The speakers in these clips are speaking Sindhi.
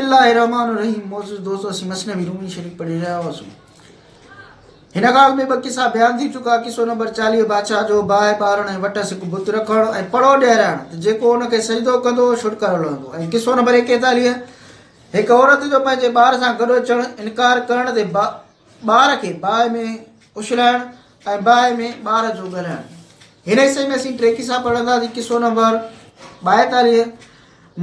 الله الرحمن الرحيم معزز دوستو اسين مثنوي رومي شريف پڙهي رهيا هئاسون هن کان اڳ ۾ ٻه قصا بيان ٿي چڪا قصو نمبر 40 بادشاهه جو باهه ٻارڻ ۽ وٽس هڪ بت رکڻ ۽ پڙهو ڏيارائڻ ته جيڪو ان کي سجدو ڪندو ڇوٽڪارو لهندو ۽ قصو نمبر 41 هڪ عورت جو پنهنجي ٻار سان گڏ اچڻ انڪار ڪرڻ تي ٻار کي باهه ۾ اڇلائڻ ۽ باهه ۾ ٻار جو ڳالهائڻ. هن حصي ۾ اسين ٽي قصا پڙهنداسين. قصو نمبر 42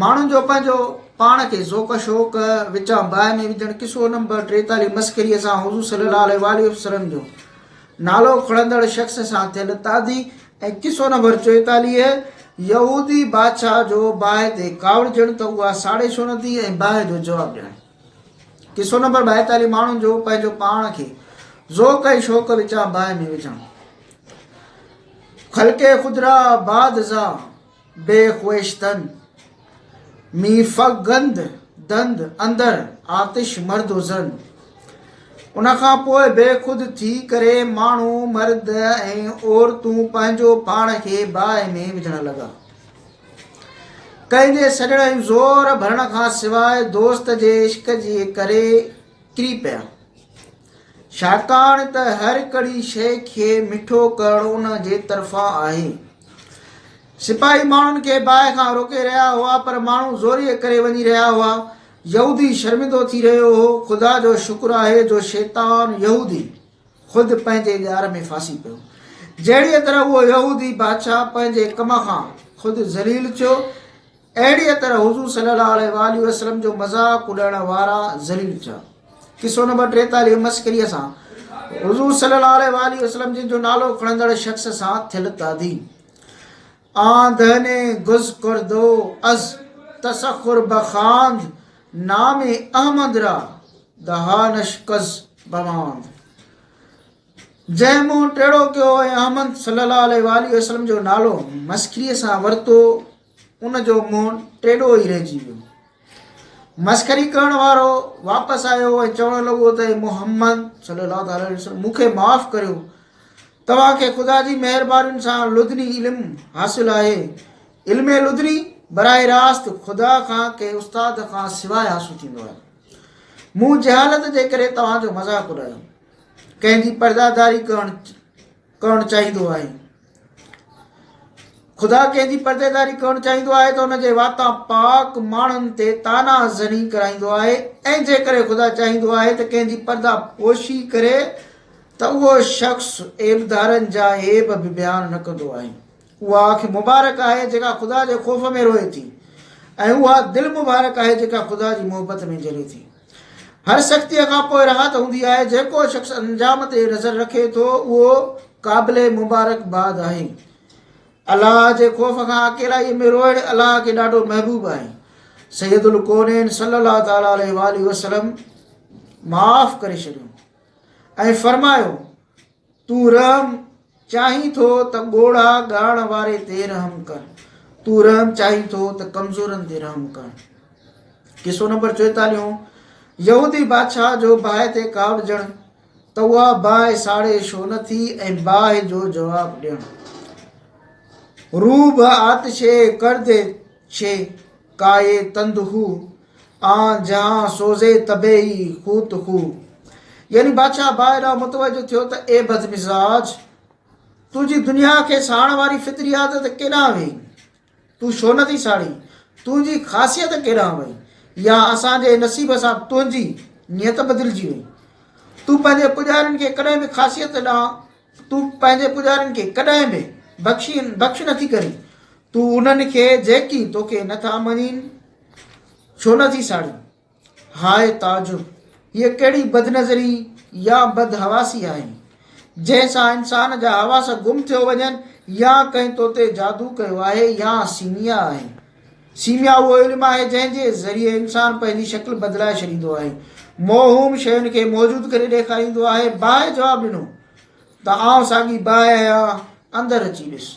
ماڻهن جو پنهنجو پاڻ کي ذوق شوق وچان باهه ۾ وجهڻ. قصو نمبر 43 مسخريء سان حضور صلي الله عليه واٰله وسلم جو نالو کڻندڙ شخص سان ٿيل تعدي ۽ قصو نمبر 44 يهودي بادشاهه جو باهه تي ڪاوڙجڻ ته اها ساڙي ڇو نه ٿي ۽ باهه جو جواب ڏيڻ. قصو نمبر 42 ماڻهن جو پنهنجو پاڻ کي ذوق ۽ شوق وچان باهه ۾ وجهڻ. خلق خود را باد زا بي خويشتن مي فغند دند اندر آتش مرد و زن. ان کان پوء بي خود ٿي ڪري ماڻهو مرد ۽ عورتون پنهنجو پاڻ کي باهه ۾ وجهڻ لڳا. ڪنهن جي سڏڻ ۽ زور ڀرڻ کان سواء دوست جي عشق جي ڪري ڪري پيا. ڇاڪاڻ ته هر ڪڙي شيء کي مٺو ڪرڻ ان جي طرفان آهي. سپاهي ماڻهن کي باهه کان روڪي رهيا هئا، پر ماڻهو زوريء ڪري وڃي رهيا هئا. يهودي شرمندو ٿي رهيو هو. خدا جو شڪر آهي جو شيطان يهودي. خود پنهنجي ڄار ۾ ڦاسي پيو. جهڙيء طرح اهو يهودي بادشاهه پنهنجي ڪم کان خود ذليل ٿيو، اهڙيء طرح حضور صلي الله عليه واٰله وسلم جو مذاق اڏائڻ وارا ذليل ٿيا. قصو نمبر 43 مسخريء سان حضور صلي الله عليه واٰله وسلم جن جو نالو کڻندڙ شخص سان ٿيل تعدي. آن دهني گز کردو از تسخر بخاند نام احمد را دهانش ڪز بماند. جنهن منهن ٽيڙو ڪيو ۽ احمد صلي الله عليه واٰله وسلم جو نالو مسخريء سان ورتو ان جو منهن ٽيڏو ئي رهجي ويو. مسخري ڪرڻ وارو واپس آيو ۽ چوڻ لڳو ته اي محمد صلي الله تعالٰي عليه وسلم مون کي معاف ڪريو توهان کي خدا جي مهربانين سان لدني علم حاصل آهي. علم لدني براهه راست خدا کان ڪنهن استاد کان سواء حاصل ٿيندو آهي. مون جهالت جي ڪري توهان جو مذاق اڏايو. ڪنهن جي پرداداري ڪرڻ ڪرڻ چاهيندو آهي. خدا ڪنهن جي پرديداري ڪرڻ چاهيندو آهي ته ان جي واتان پاڪ ماڻهن تي طعنا زني ڪرائيندو آهي ۽ جيڪڏهن خدا چاهيندو آهي ته ڪنهن جي پرده پوشي ڪري ته اهو شخص عيبدارن جا عيب به بيان نه ڪندو آهي. اها اک مبارڪ آهي جيڪا خدا جي خوف ۾ روئي ٿي ۽ اها دل مبارڪ آهي جيڪا خدا جي محبت ۾ جلي ٿي. هر سختيء کان پوء راحت هوندي آهي. جيڪو شخص انجام تي نظر رکي ٿو اهو قابل مبارڪباد آهي. الله جي خوف کان اڪيلائيء ۾ روئڻ الله کي ڏاڍو محبوب آهي. سيد الڪونين صلي الله تعالٰي عليه واٰله وسلم معاف ڪري ڇڏيو. ۽ فرمايو، تون رحم چاهين ٿو ته ڳوڙها ڳاڙڻ واري تي رحم ڪر، تون رحم چاهين ٿو ته ڪمزورن تي رحم ڪر. قصو نمبر چوئيتاليهون، يهودي بادشاهه جو باهه تي ڪاوڙجڻ ته اها باهه ساڙي ڇو نه ٿي ۽ باهه جو جواب ڏيڻ. روح به آتشي ڪرد چي ڪائي تند هو، آن جهان سوزي طبعي خوت خو. يعني بادشاهه باهه ڏانهن متوجه ٿيو ته اي بدمزاج! تنهنجي دنيا کي ساڙڻ واري فطري عادت ڪيڏانهن ويئي؟ تون ڇو نه ٿي ساڙين؟ تنهنجي خاصيت ڪيڏانهن وئي؟ يا اسان جي نصيب سان تنهنجي نيت بدلجي وئي؟ تون پنهنجي پڄارين کي ڪڏهن به خاصيت ڏانهن تون پنهنجي پڄارين کي ڪڏهن به بخش نه ٿي ڪرين. تون انهن کي جيڪي توکي نه ٿا مڃين ڇو نه ٿي ساڙين؟ هاء تعجب! هيء ڪهڙي بدنظري يا بدحواسي آهي، جنهن سان انسان جا حواس گم ٿيو وڃن يا ڪنهن توتي جادو ڪيو آهي يا سيميا آهي. سيميا اهو علم آهي جنهن جي ذريعي انسان پنهنجي شڪل بدلائي ڇڏيندو آهي. موهوم شين کي موجود ڪري ڏيکاريندو آهي. باهه جواب ڏنو ته آئون ساڳي باهه آهيان، اندر اچي ڏس.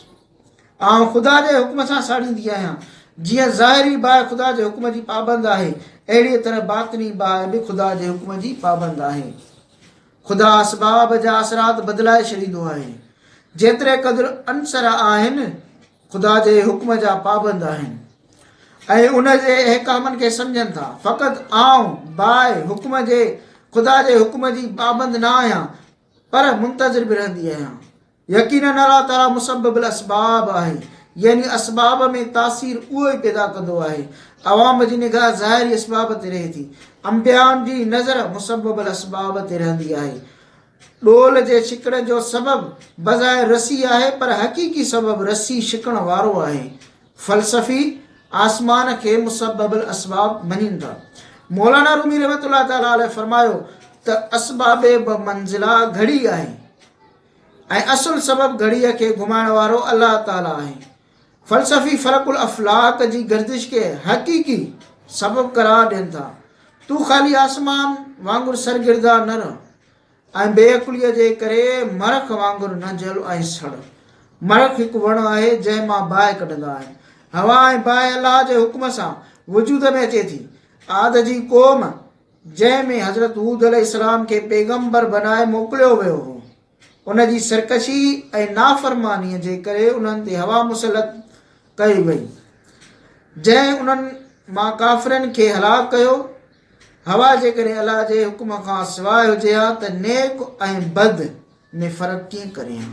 آئون خدا جي حڪم سان ساڙيندي آهيان. جيئن ظاهري باهه خدا جي حڪم جي پابند آهي، اهڙيء طرح باطني باهه به خدا جي حڪم جي پابند آهي. خدا اسباب جا اثرات بدلائي ڇڏيندو آهي. جيتري قدر عنصر آهن، خدا جي حڪم جا پابند آهن. ۽ ان جي احڪامن کي سمجهن ٿا. فقط آئون باهه حڪم جي خدا جي حڪم جي پابند نه آهيان پر منتظر به رهندي آهيان. يقيناً الله تعاليٰ مسبب الاسباب آهي يعني اسباب ۾ تاثير اهو ئي پيدا ڪندو آهي. عوام جي نگاهه ظاهري اسباب تي رهي ٿي. انبيائن جي نظر مسبب الاسباب تي رهندي آهي. ڏول جي ڇڪڻ جو سبب بظاهر رسي آهي پر حقيقي سبب رسي ڇڪڻ وارو آهي. فلسفي آسمان کي مسبب الاسباب مڃين ٿا. مولانا رومي رحمة الله تعالٰي عليه فرمايو ته اسباب بمنزله گهڙي آهي ۽ اصل سبب گهڙيء کي گهمائڻ وارو الله تعالٰي آهي. فلسفي فلڪ الافلاڪ جي گردش کي حقيقي سبب قرار ڏين ٿا. تون خالي آسمان وانگر سرگردان نه رهه ۽ بي عقليء جي ڪري مرک وانگر نه جل ۽ سڙ. مرک هڪ وڻ آهي جنهن مان باهه ڪڍندا آهن. هوا ۽ باهه الله جي حڪم سان وجود ۾ اچي ٿي. عاد جي قوم جنهن ۾ حضرت هود عليه السلام کي پيغمبر بنائي موڪليو ويو هو. ان جي سرڪشي ۽ نافرمانيء جي ڪري انهن تي هوا مسلط ڪئي وئي، جنهن انهن مان ڪافرن کي هلاڪ ڪيو. هوا جيڪڏهن الله جي حڪم کان سواء هجي ها ته نيڪ ۽ بد ۾ فرق ڪيئن ڪري ها؟